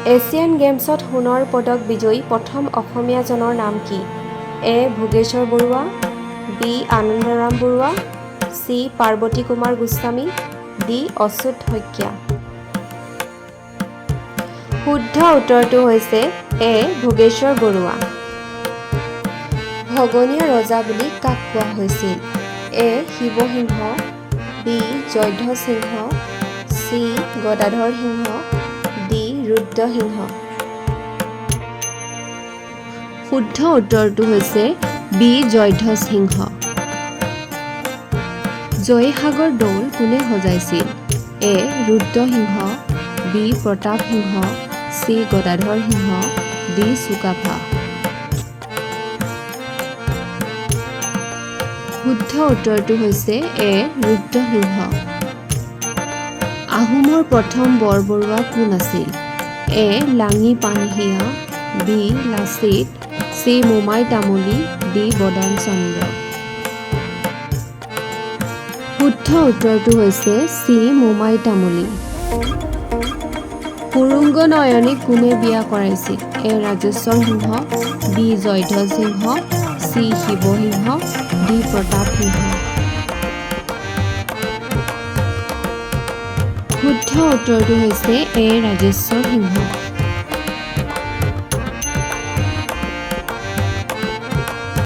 Asian গেমছত সোণৰ পদক বিজয়ী প্ৰথম অসমীয়াজনৰ নাম কি? A Bhogeswar Barua, B Anandaram Barua, C Parbati Kumar Goswami, D Achyut Saikia. শুদ্ধ উত্তৰটো হৈছে এ ভোগেশ্বৰ বৰুৱা। ভগনীয়া ৰজা বুলি কাক কোৱা হৈছিল? এ শিৱসিংহ, বি জয়ধ্বজ সিংহ, চি গদাধৰ সিংহ, ডি ৰুদ্ৰসিংহ। শুদ্ধ উত্তৰটো হৈছে বি জয়ধ্বজ সিংহ। জয়সাগৰ দৌল কোনে সজাইছিল? এ ৰুদ্ৰসিংহ, বি প্ৰতাপ সিংহ, চি গদাধৰ সিংহ, ডি চুকাফা। শুদ্ধ উত্তৰটো হৈছে এ ৰুদ্ৰসিংহ। আহোমৰ প্ৰথম বৰবৰুৱা কোন আছিল? এ লাঙি পানহিয়া, বি লাচিত, চি মোমাই তামুলী, ডি বদন চন্দ্ৰ। শুদ্ধ উত্তৰটো হৈছে চি মোমাই তামুলী। কুৰুংগনয়নীক কোনে বিয়া কৰাইছিল? এ ৰাজেশ্বৰ সিংহ, বি জয়ধ্বজ সিংহ, চি শিৱসিংহ, ডি প্ৰতাপ সিংহ। শুদ্ধ উত্তৰটো হৈছে এ ৰাজেশ্বৰ সিংহ।